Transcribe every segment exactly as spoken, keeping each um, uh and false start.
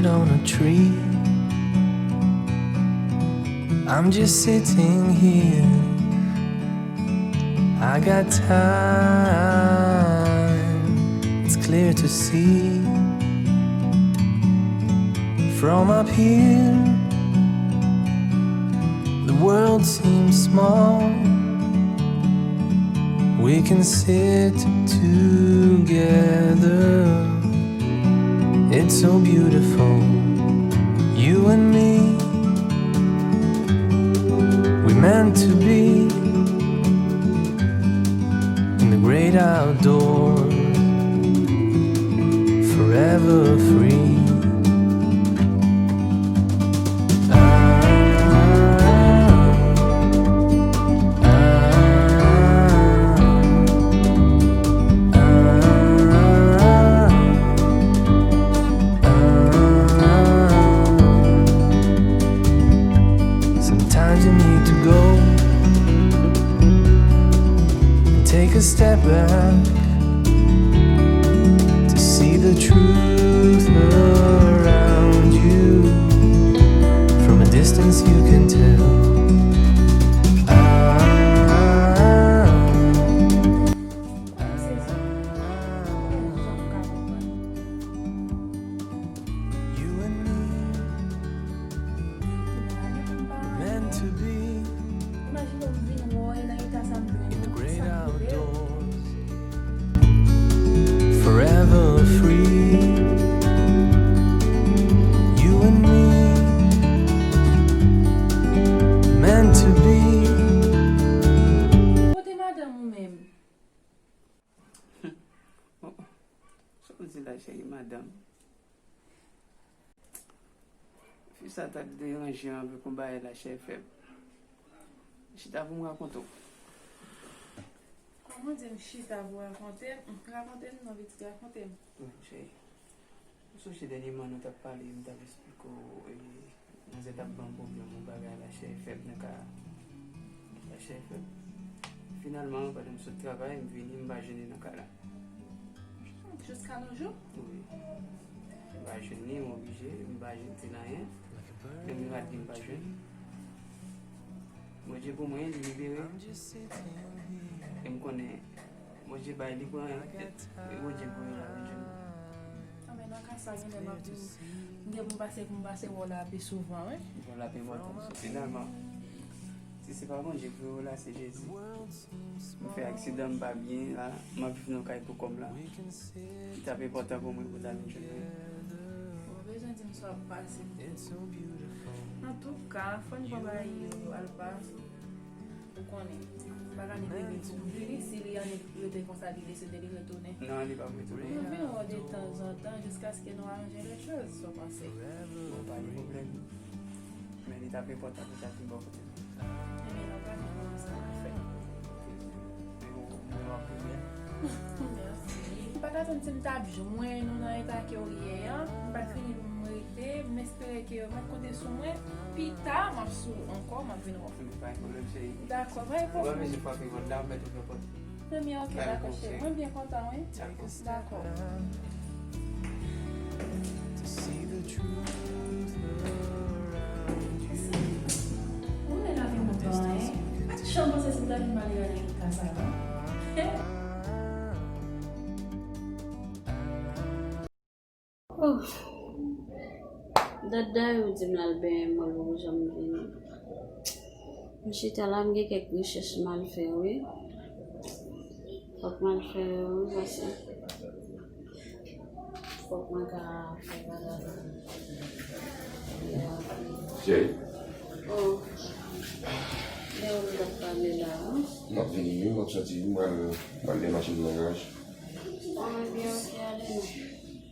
On a tree. I'm just sitting here. I got time. It's clear to see from up here. The world seems small. We can sit together. It's so beautiful, you and me. We meant to be in the great outdoors, forever free. Sometimes you need to go and take a step back to see the truth around you. From a distance you can tell. Ah, you and me were meant to be in the great outdoors, forever free. You and me meant to be. Kote madanm ou menm? Sa w di la, cheri, madanm? Fi sa t ap deranje m avèk yon bagay la, chè fèb. Chita pou m rakonte w. Kòman di m chita pou rakonte m? Rakonte m non, pitit, rakonte m. Wi, cheri. M sonje dènyèman nou t ap pale, m t ap eksplike w, e, manzè t ap ban m pwoblèm yon bagay la, chè fèb nan ka, la, chè fèb. Finalman, pandan m sot travay, m vini, m pa jwenn li nan kay la. Jiska nos jours? Wi. M pa jwenn li, m oblije, m pa jwenn ti nan anyen. Menm rad li, m pa jwenn. Bondye pou mwen, li libere. E m konnen Bondye bay li pran, e Bondye pou li la vin jwenn. Anben, nan ka sa, genlè m ap di w, m gen pou m pase, pou m pase wè w la pi souvan, wi. Bon, l ap enpòtan, finalman. Si se pa Bondye pou yo la, se Jezi. M fè aksidan, m pa byen la, m ap viv nan kay pou kò m la. Li t ap enpòtan pou mwen pou ta vin jwenn mwen. Ou pa bezwen di m sa w ap pase. Antouka, fò n pran bagay yo al pa. Ou konnen, m pa ka ni previn pou m vini, si li annik rete konsa, li deside li retounen. Non, li p ap retounen. Nou vin wè w de tanzantan jiskaske nou aranje lè choz, sa w panse? Bon, pa gen pwoblèm. Men li t ap enpòtan pou ta vin bò kote m. Ebyen, nou pa gen pwoblèm sa n ap fè. Men bon, mwen w ap vini. Mèsi. M pa t atann si m t ap jwenn ou nan eta ke w ye a. M pa t vini pou m rete. M espere ke w mèt konte sou mwen. Pita, m ap sou ou ankò, m ap vin wè w. Pa gen pwoblèm, cheri. Dakò, pa gen pwoblèm. Mwen bezwen frape pòt la, m mèt ouvri pòt. Ebyen, ok, dakò, cheri. Mwen byen kontan, wi. Dakò. Dakò. Ou wè la vin kontan, en? Pa t janm panse si m ta vin malere avèk tout ka sa, non. Oh. Dat dayè ou di m l al benyen, mwen poko janm vini. M chita la, m gen kèk rechèch m al fè, wi. Fòk m al fè yo, wi, paske fòk mwen ka fè bagay. Cheri. Oh. Lè ou t ap pale la, wi. M ap vini, wi, m ap soti, wi, m al, m al demache pou nan garaj. Ah, ebyen, ok, ale non.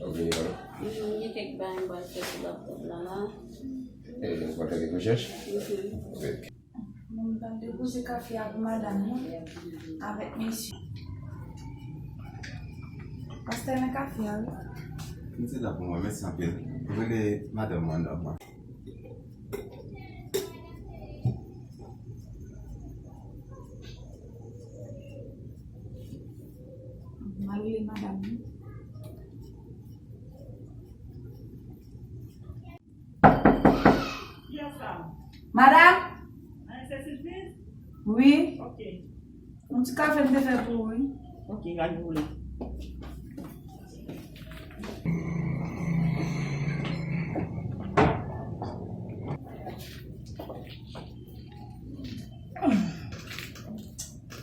W ap vini la, non? Mhm, gen kèk bagay m pral fè sou laptòp la, la. E, ou pral fè kèk rechèch? Mhm. Ok. Mwen pral depoze kafe a pou madanm mwen avèk mesye. Pastè, men kafe a, wi. Mete la pou mwen, mèsi anpil. Rele madanm mwen anndan. M al rele madanm mwen. Madanm? Ay, se Silvi? Wi. Ok. Yon ti kafe m te fè pou ou, wi. Ok, gade boule.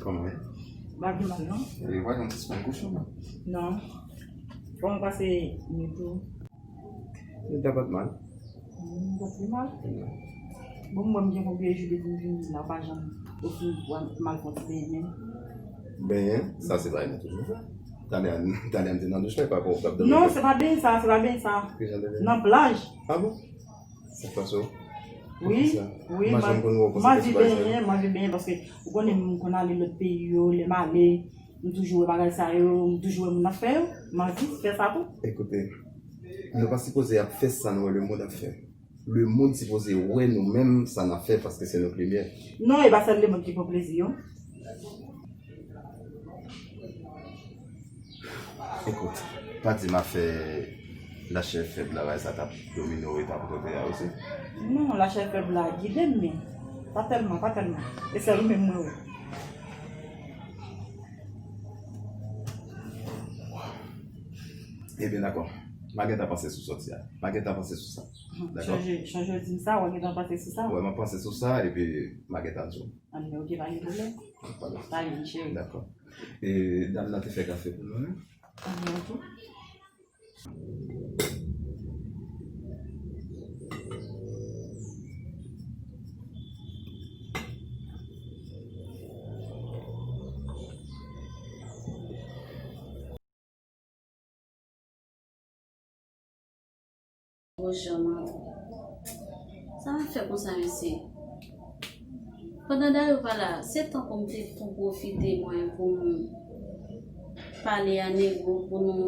Kòman ye? Bagay mal, non? E, w pa janm sispann kouche, non? Non. Kòman w pase nèt ou? Li ta pa t mal. Hmm, pa t pi mal. Non. Bon, mwen, m gen konbyen jou depi m vin la, pa janm osi mal fè ti benyen menm. Benyen? Sa se bagay mwen toujou fè. Talè a, talè a m te nan douch la, e pa pou w t ap dòmi. Non, se pa benyen sa, se pa benyen sa. Ki jan de benyen? Nan plaj. Ah bon? Sa k pase w? Wi, wi, m anvi benyen, m anvi benyen, paske ou konnen m konn ale lòt peyi yo, lè m ale, m toujou wè bagay sa yo, m toujou wè moun ap fè yo, m anvi fè sa tou. Ekoute, nou pa sipoze ap fè sa nou wè lemonn ap fè. Lemonn sipoze wè nou menm sa n ap fè, paske se nou k limyè. Non, e pa sèl lemonn ki pran plezi, non. Ekout, pa di m afè lachè fèb la, bagay sa t ap domine w e t ap tante a osi. Non, lachè fèb la gide m, men pa tèlman, pa tèlman. E sèl ou menm mwen wè. Ebyen, dakò. M a gentan panse sou sòti a. M a gentan panse sou sa. Dakò? Chonje, chonje w di m sa, w a gentan panse sou sa? Wè, m ap panse sou sa, epi m a gentan di w. Anben, ok, pa gen pwoblèm. Pa gen. Pa gen, cheri. Dakò. E dam nan te fè kafe pou nou, wi. Anben, ok. Gwo jan manman. Sa m ap fè konsa, mesye? Pandan Dayo pa la, se tan pou m te tou pwofite mwen pou m pale a Nego, pou nou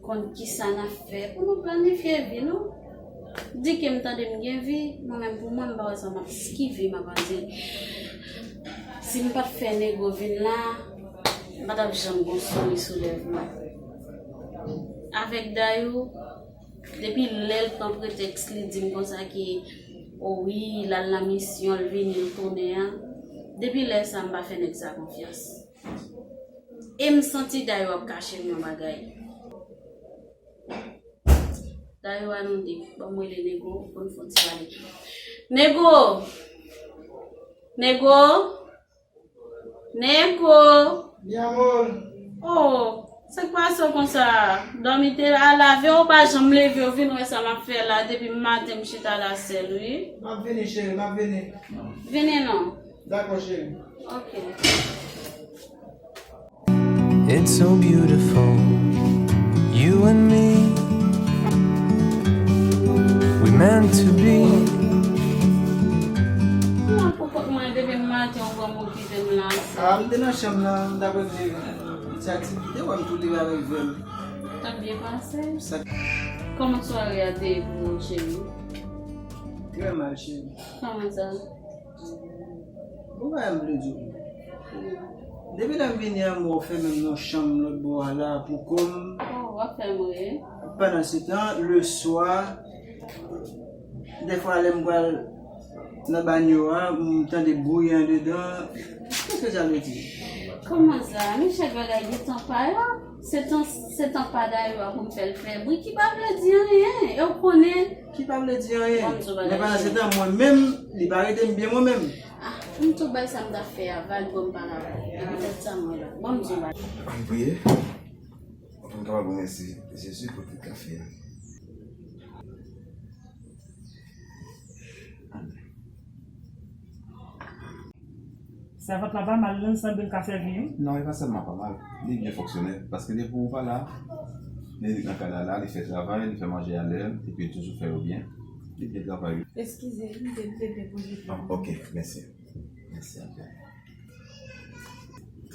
konn kisa n ap fè, pou nou planifye vi nou. Di ke m tande m gen vi, mwen menm pou mwen, m pa wè sa m ap, ki vi m ap antre. Si m pa t fè Nego vin la, m pa t ap janm gon souri sou lèv mwen. Avèk Dayou, depi lè l pran pretèks li di m konsa ke, o wi, l al nan misyon, l vini, l tounen an, depi lè sa, m pa fè nèg sa konfyans. E m santi Dayou ap kache m yon bagay. Dayou, ann nou de, ban m rele Nego pou n fè yon ti pale. Nego! Nego! Nego! Mi amor! Oh, sa k pase w konsa? Dòmi te al lave, ou pa janm leve, ou vin wè sa m ap fè la, depi maten m chita la sèl, wi. M ap vini, cheri, m ap vini. Vini non. Dakò, cheri. Ok. It's so beautiful, you and me. We meant to be. Mwen pou kont mwen depi maten ou pran m okipe m la. Ah, m te nan chanm nan, m t ap regle ti aktivite, wè m tou leve avèk vè m. T ap byen pase? Sa. Kòman sware a te ye pou ou, cheri? Trè mal, cheri. Kòman sa? Bon, bagay m vle di w. Depi lè m vini an, m wè w fèmen m nan chanm lòt bò a la pou kò m. Oh, w ap fè m ri. Pandan se tan, le swa, dèfwa lè m pral nan banyo a, m tande bri andedan. Kisa sa vle di? Kòman sa? Men chak bagay gen tan pa yo. Se tan, se tan pa Dayou a pou m fè l fè bri ki pa vle di anyen. E w konnen. Ki pa vle di anyen. Ban m di w bagay, cheri. Men pandan se tan, mwen menm, li pa rete m byen mwen menm. Ah, m tou bay sa m t ap fè a, vag ban m pa la. E poutèt sa mwen la. Ban m di w bagay. Ann priye. Pou n kapab remèsye Jezi pou tout kafe a. Amen. Sèvant la pa mal, non, sanble l ka sèvi, wi. Non, li pa sèlman pa mal. Li byen fonksyonèl. Paske depi ou pa la, li nan kay la, la, li fè travay, li fè manje a lè, epi li toujou fè yo byen. Li byen travay, wi. Eskize, wi, m te, m te depoze. Ah, ok, mèsi. Mèsi anpil.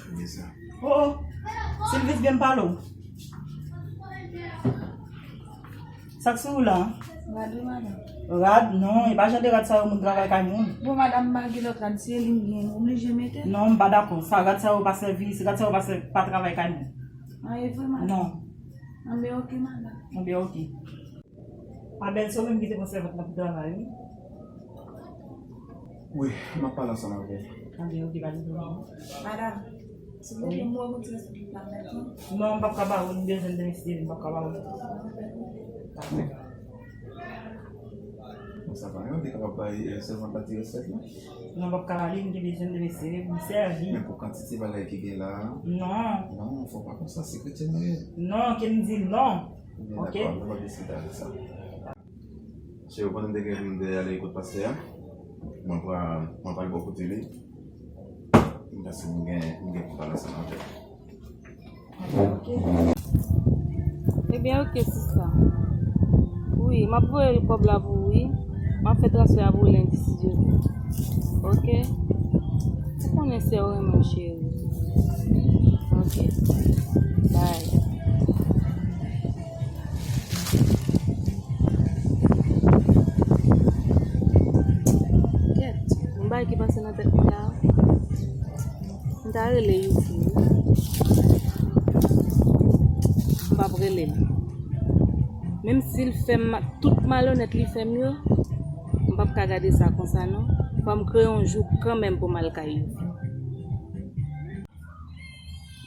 Trè byen sa. Oh, oh. Silvis, vin pale w. Sa k sou ou la? Rad wi, madanm. Rad? Non, e pa jan de rad sa yo moun travay kay moun. Bon, madanm, m pa gen lòt rad, se li m gen, m oblije mete. Non, m pa dakò. Sa, rad sa yo pa sèvi, se rad sa yo pa sèvi, pa travay kay moun. A, e vre, madanm? Non. Anben, ok, madanm. Anben, ok. A bèl se ou menm ki te pran sèvant la pou travay, wi. Wi, m ap pale ansanm avè l. Anben, oke, pa gen pwoblèm. Madanm, silvouplè, mwen retire sou pit la mentnan. Non, m p ap ka ba ou, m bezwen l demen si Dye vle, m p ap ka ba ou. Dakò. Bon, sa va, ou te kapab bay, eh, sèvant la ti rès la? Non, m p ap ka ba li, m te bezwen l demen si Dye vle pou m sèvi. Men pou kantite bagay ki gen la. Non. Non, fò pa konsa, se kretyen nou ye. Non, ke m di non. Oke, oke. Dakò, nou pa diskite avèk sa. Cheri, pandan m te gen pou m te ale kot pastè a, mwen pral, mwen pral bò kote li. M panse m gen, m gen pou pale ansanm avè l. Oke. Ebyen, oke, sista. Wi, m ap voye l kòb la pou ou, wi. M ap fè transfè a pou ou lendi, si Dye vle. Oke. Ou konnen sè w renmen w, cheri. Oke. Bye. Kèt, yon bagay ki pase nan tèt mwen la. M ta rele Youfi wi. M p ap rele l. Menm si l fè m ma-, tout malonèt li fè m yo, m p ap ka gade sa konsa non. Fò m kreye yon jou kanmenm pou m al kay Youfi.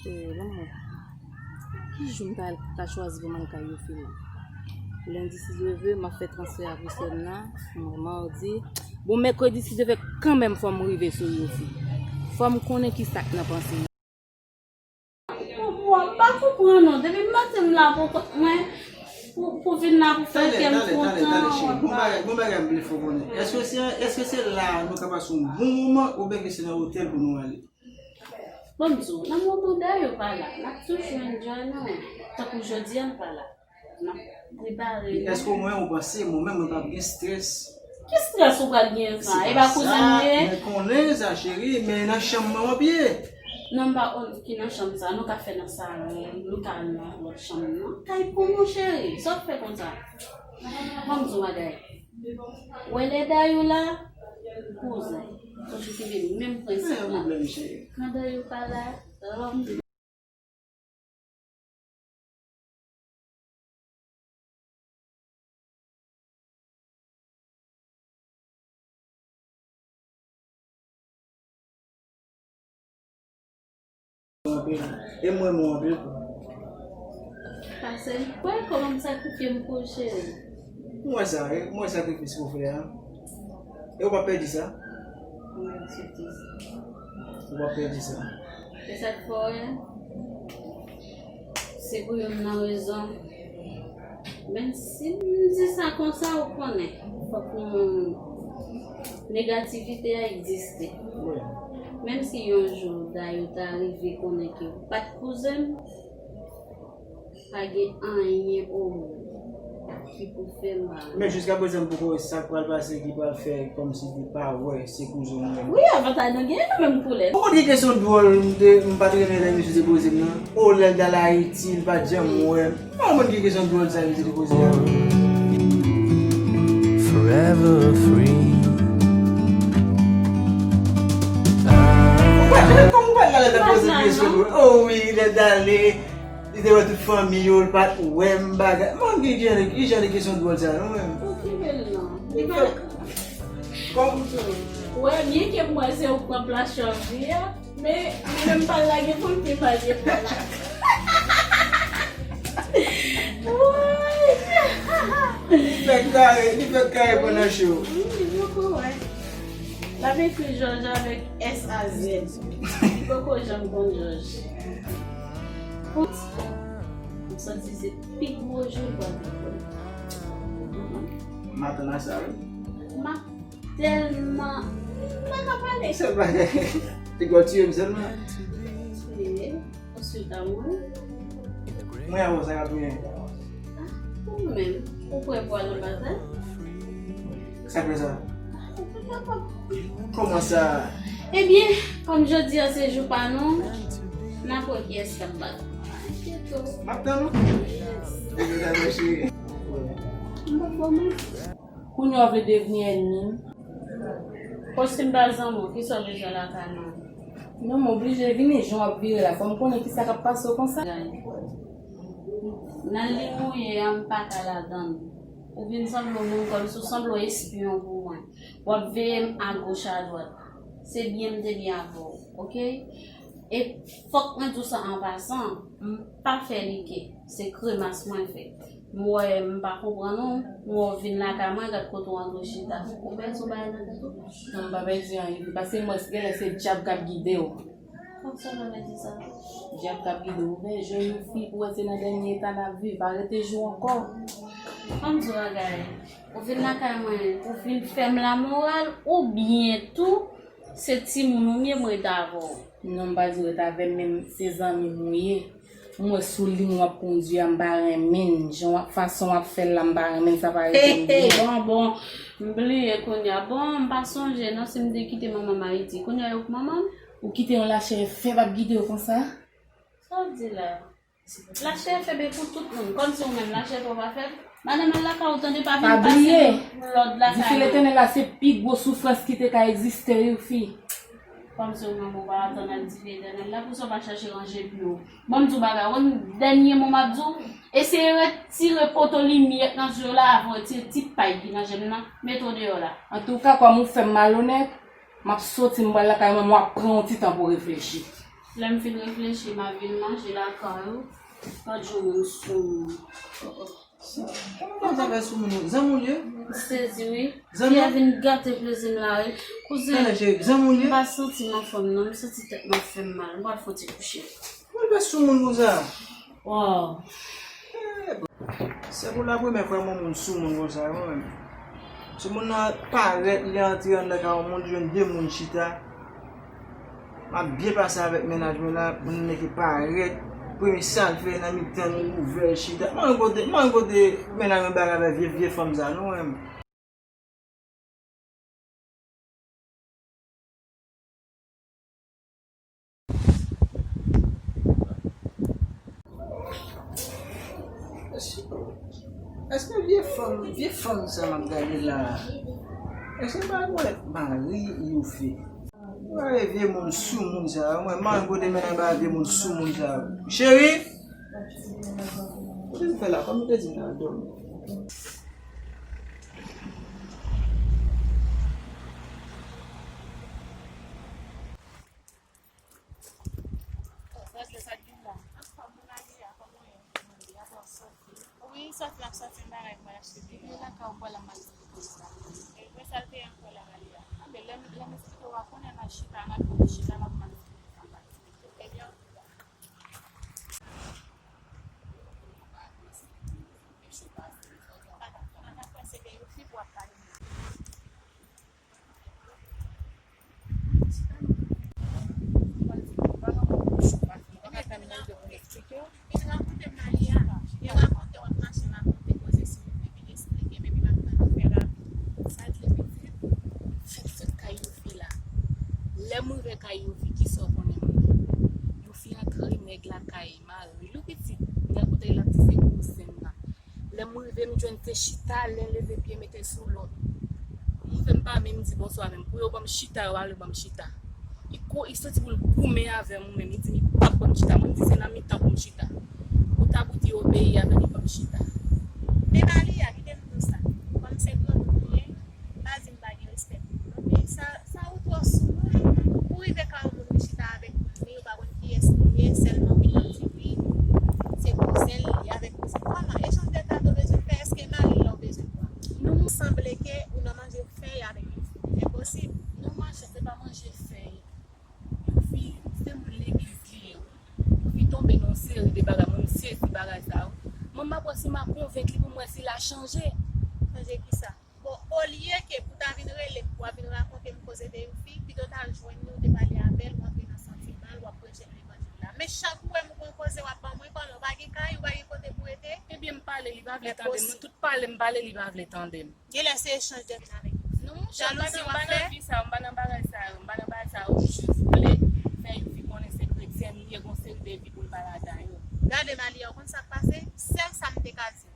Eh, lanmou. Ki jou m ta, ta chwazi pou m al kay Youfi la? Lendi, si Dye vle, m ap fè transfè a pou sè m nan. Mwen, madi. Bon, mèkredi, si Dye vle, kanmenm fò m rive sou Youfi. Fò m konnen ki sa k nan panse m. Bon, m pa konprann non. Depi maten m la pou kont mwen, pou, pou vin la pou fè kè m kontan. Tande, tande, tande, cheri. Gon bagay, gon bagay m vle fè w konnen. Èske se, èske se la a nou ka pase yon bon moman oubyen ke se nan otèl pou nou ale? Bon, m di w, nan moman Dayou pa la, n ap toujou enjoy nou. Tankou jodi a, l pa la. N ap prepare nou. Èske w wè, ou panse mwen menm mwen p ap gen strès? Ki strès ou pral gen sa? E pa kouzen m ye? Mwen konnen sa, cheri, men nan chanm mwen w ap ye. Non, m pa konn ki nan chanm sa. Nou ka fè nan salon, nou ka al nan lòt chanm nan. Kay pou nou, cheri. Sa w fè konsa? Ban m di w bagay. Ou wè lè Dayou la, kouzen. Fò w kenbe menm prensip la. Kan Dayou pa la, lanmou. Anpil. E mwen, mwen anpil. Pase, wè kòman m sakrifye m pou ou, cheri. Mwen sa, wi. Mwen sakrifis pou frè a. E ou p ap pèdi sa. Mwen aksepte sa. Ou p ap pèdi sa. E sa k fè w wè, se pou youn nan rezon. Men si m di sa konsa, ou konnen, fòk yon negativite a egziste. Wi. Menm si yon jou Dayou ta rive konnen ke ou pa t kouzen m, pa gen anyen o monn ki pou fè m pa renmen. Men jiska prezan m poko wè sa k pral pase ki pral fè kòmsi li pa wè se kouzen mwen. Wi, avantaj nou genyen nou menm koulè. Ou konn ki kesyon dwòl m te, m pa t renmen lè misye te poze m nan? O, lè l t al Ayiti, li pa t janm wè m. Ou konn ki kesyon dwòl sa misye te poze a? Forever free. Ou pa t, kòm ou pa t la lè l t ap poze m kesyon dwòl. O wi, lè l t ale. Li te wè tout fanmi yo, li pa t wè m bagay. Mwen, ki jan de, ki jan de kesyon dwòl sa, non, menm? Okipe l non. Li pa. Kòm. Wè, byen ke m wè se ou k pran plas Chanvi a, men li menm pa l lage pou l te pa gen pran la. Li fè kare, li fè kare pandan cho. Wi, li poko wè. L ap ekri Jòj avèk S A Z. Li poko janm konn Jòj. Pout, m santi se pi gwo jou l pral te konn. M atann a sa, wi. M ap tèlman, m pa ka pale. Sèl bagay, li gwa tiye m sèlman. Tiye, ou si w ta mouri? Mwen avè w, sa k ap touye m? Ou menm, ou prè pou al nan batay? Sa k fè sa? Kòman sa? Ebyen, kòm jodi a se jou pa nou, n ap wè kiyès k ap bat. Enkyete w. M ap tann ou. Yes. Ebyen, dakò, cheri. M pa fò mwen. Kounye a w vle devni ènmi m? Kòm si m pa zanmi w, kisa w bezwen lakay mwen? Non, m oblije vini, jan w ap vire la, fò m konnen kisa k ap pase w konsa. Nan li mouye a, m pa ka ladann. Ou vin sanble yon moun kòmsi w sanble yon espyon pou mwen. W ap veye m agoch adwat. Se byen m te byen avè w, oke? E fòk mwen di w sa an pasan, m pa fè like, se kremas mwen fè. M wè m pa konprann ou, m wè w vin lakay mwen, gad kote w antre chita. Ou pèdi yon bagay nan tèt ou? Non, m pa pèdi anyen, paske m wè se genlè se dyab k ap gide w. Kòmsi w vle di sa? Dyab k ap gide w, men jwenn yon fi pou wè se nan dènye eta n ap viv, pa rete jou ankò. Ban m di w bagay, ou vin lakay mwen, ou vin fè m lamoral, oubyen tou, se timoun ou m ye, m ret avè w. Non, m pa di w ret avè m, men se zanmi m ou ye. M wè sou liy w ap kondui a, m pa renmen l. Jan w ap, fason w ap fè l la, m pa renmen l, sa pa rete m byen. Bon, bon, m bliye kounye a. Bon, m pa sonje non, si m te kite manman m Ayiti. Kounye a yo k manman m? Ou kite yon lachè fèb ap gide w konsa? Sa w di la? Lachè fèb e pou tout moun. Kòmsi ou menm lachè pa w pa fèb? Madanm al lakay ou tande, pa vin pase lòd lakay mwen. Dife Letènèl la se pi gwo soufrans ki te ka egziste wi fi. Kòmsi ou menm ou pa atann ak dife Letènèl la, poukisa w pa chache ranje pye w? Ban m di w bagay, ou konn dènye mo m ap di w? Eseye retire poto limyè k nan je w la avan w retire ti pay ki nan je m nan, mete w deyò la. Antouka, kòm ou fè m malonèt, m ap soti, m pral lakay mwen, m ap pran yon ti tan pou reflechi. Lè m fin reflechi, m ap vin manje lakay ou. Pa t janm yon soumoun. Kòman sa fè soumoun ou? Zanmi w li ye? M sezi wi. Zanmi w? Fi a vin gate plezi m la wi. Kouzen, m pa santi m anfòm non, m santi tèt mwen ap fè m mal. M pral fè yon ti kouche. Kòman l fè soumoun konsa? Waw. Se pou la premyè fwa m wè moun soumoun konsa wi mwen menm. Soumoun nan parèt, li antre anndan kay yon moun, li jwenn de moun chita. M ap byen pase avèk mennaj mwen la, moun nan ki parèt. Premye sa l fè nan mitan nou, ouvè l chita. Mwen kote, mwen kote mennaj mwen bay avè vye, vye fanm sa non mwen. Èske vye fanm, vye fanm sa m ap gade la, èske pa wè mari Youfi? Ou gade vye moun soumoun sa yo, mwen manyen kote men nan ba vye moun soumoun sa yo. Cheri! Kote m fè la? Kòm m te di m nan dòmi. Wi, sòti m ap sòti, m pa gen bagay m pral achte. Depi lakay ou pral la, m al sou kote sa. E mwen sa l te ankò la, Malia. Anben, lè m, lè m esplike w, w a konnen n a chita, n a fè yon ti chita, m ap mande. Ebyen, m pa ka kwè se de yon fi pou w ap pale. Vin rakonte m Malia. Vin rakonte w ap mache rakonte koze sou li, vin esplike m, epi m ap tann ou fè rapid. Sa l te vin di, fèt fèt kay Youfi la. Lè m rive kay Youfi, kisa w konnen m wè? Youfi antre nèg lakay mari li pitit. Nèg ou te la di se kouzen m nan. Lè m rive, m jwenn te chita, len leve pye mete sou lòt. M rive, m pa menm di bonswa menm. Kou yo ban m chita, yo ale ban m chita. Li ko-, li soti pou l goumen avè m, ou menm. Li di m li p ap ban m chita. Mwen, m di se nan mitan pou m chita. Ou ta pou di obeyi avè l, li ban m chita. Men Malia, kite m di w sa. Kòm se granmoun ou ye, pa di m pa gen respè pou ou non. Men sa, sa ou twò soumoun. Ou rive kay yon moun, ou chita avèk moun li, ou pa konn kiyès li ye, sèlman ou vin ap di wi, se kouzen l, li avèk kouzen. Kòman? Echanj de kat ou bezwen fè? Èske mari l la ou bezwen pran? Non. Sanble ke ou nan manje fèy avèk Youfi. Enposib. Non, machè, se pa manje fèy. Youfi, se moun legliz li ye, wi. Youfi tonbe nan yon seri de bagay, mwen, m sezi bagay sa yo. Mwen, m ap wè si m a konvenk li pou m wè si l a chanje. Chanje kisa? Bon, olye ke pou ta vin rele m, pou w ap vin rakonte m koze de Youfi, pito w t al jwenn li, ou te pale avè l, ou antre nan santiman l, w ap preche l levanjil la. Men chak ou wè m ou gon koze w ap ban mwen, kòman, ou pa gen kay, ou pa gen kote pou w rete? Ebyen, m pale, li pa vle tande m. Mwen, tout pale m pale, li pa vle tande m. Genlè se echanj de vin avèk Youfi. Non, monchè, m pa nan, m pa nan vi sa yo, m pa nan bagay sa yo, m pa nan bagay sa yo. M jis vle fè Youfi konnen se kretyèn li ye, gon seri de vi pou l pa ladan yo. Gade Malia, ou konn sa k pase? Sèl sa m te ka di w.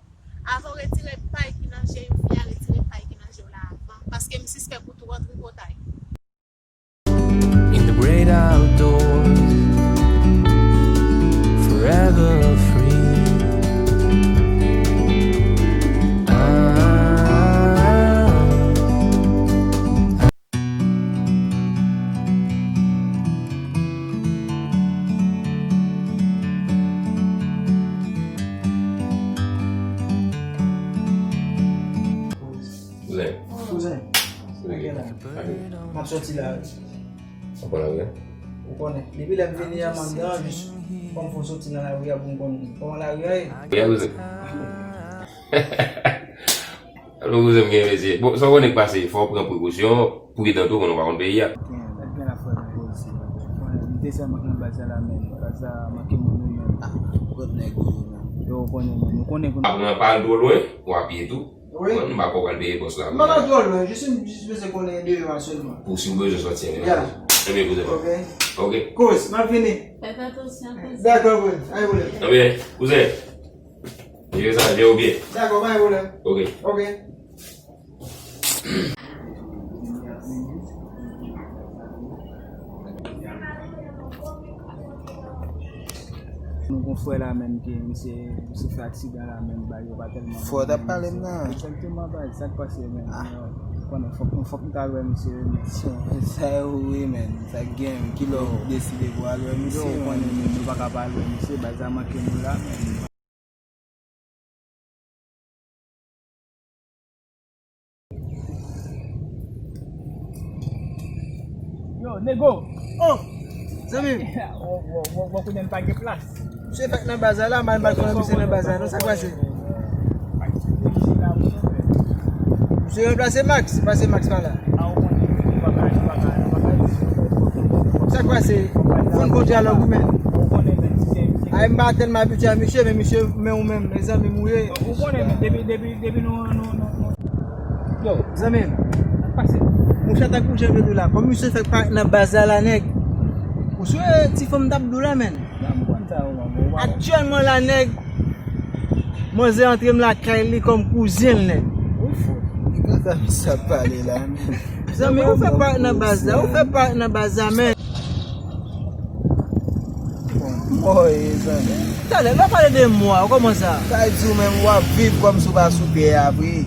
Avan w retire pay ki nan je Youfi a, retire pay ki nan je w la avan. Paske m sispèk ou twò tripotay. In the great outdoors, forever free. Ok, la. M ap soti la. Ou pran lari a? Ou konnen. Depi lè m vini an, m anndan, jis fò m fè soti nan lari a pou m konn kòman lari a ye. Lari a, kouzen. Alò, kouzen m gen, mesye. Bon, sa w konnen k pase, fò w pran prekosyon, pridan tou, konnen w pa konn peyi a. Gen, gen la frè mwen poze. Konnen, m te sèlman nan baz la, men baz la manke moun wi, men. Ah, kot nèg yo ye, men. Yo konnen, men. Nou konnen konnen. Apre, pa al twò lwen, w a pye tou. Wi. Mwen, m pa kwè w pral peye bòs la. M pa pral twò lwen, jis, jis bezwen konnen deyò a sèlman. Pou si w bezwen sòti, anben. Ya. Ebyen, kouzen. Ok. Ok. Kouz, m ap vini. Fèt atansyon, kouz. Dakò, kouz. Ay, woule. Ebyen, kouzen. Jere sa, jere w byen. Dakò, pa gen pwoblèm. Ok. Ok. Nou gon frè la menm ke misye, misye fè aksidan la menm, bagay yo pa tèlman bon. Frè w t ap pale m nan. Egzakteman, baz, sa k pase menm? Ah. Ou konnen, fòk, fòk m ta al wè misye wi, men. Sa yo wi, men. Sa k gen, kilè w deside pou al wè misye, ou konnen, men, nou pa ka pa al wè misye, baz la manke nou la, men. Yo, nego! Oh! Zanmi m! Wè, wè, wè, wè, kounye a n pa gen plas. Misye fèk nan baz la, la, m al, m al konnen misye nan baz la, non, sa k pase? Misye ranplase Max, pase Max pa la. Sa k pase? Fò n gon dyalòg wi, men. Ay, m pa tèlman abitye a misye, men misye, men ou menm, mezanmi, m ou ye. Ou konnen, men, depi, depi, depi nou, nou, nou, nou. Yo, zanmi m. Sa k pase? Monchè, tankou jan m te di w la, kòm misye fèk parèt nan baz la, la, nèg. Ou sonje ti fanm m t ap di w la, men. Aktyèlman la, nèg, manzè antre m lakay li kòm kouzin l, nèg. Ou fou. E konsa misye ap pale la, men. Zanmi, ou fè parèt nan baz la, ou fè parèt nan baz la, men. Mò ye, zanmi. Talè, lè w pale de mò a, kòman sa? Sa di w menm, w ap viv kòmsi w pa sou tè a vre.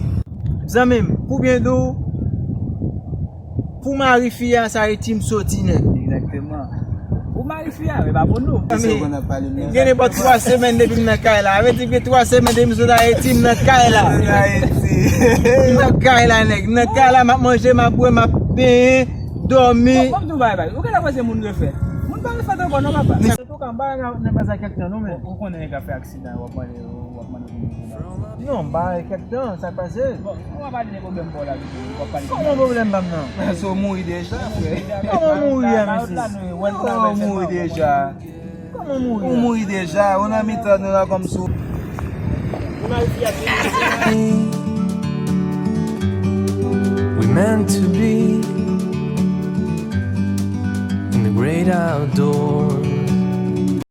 Zanmi m, pou byen di w, pou mari fi a, sa rete m soti nèt. Egzakteman. Pou mari fi a, men pa pou nou. Gen nenpòt twa semèn depi m nan kay la. Sa vle di gen twa semèn depi m sot Ayiti, m nan kay la. M nan kay la, nèg. M nan kay la, m ap manje, m ap bwè, m ap benyen, dòmi. Bon, bon, m di w bagay, bagay. Ou genlè panse moun refè. Moun pa refèt ankò, non, papa. Antouka, m pa nan baz la kèk tan, non, men. Ou konnen nèg la fè aksidan, w ap mande, w ap mande pou moun refè. Non, m pa kèk tan, sa k pase? Bon, ou pa pale de pwoblèm pa w la, w ap pale de... Kòman pwoblèm pa m nan? Paske w mouri deja, frè. Kòman mouri a, mesye? Kòman mouri deja? Kòman mouri a? Ou mouri deja, ou nan mitan nou la kòmsi w... We meant to be in the great outdoors.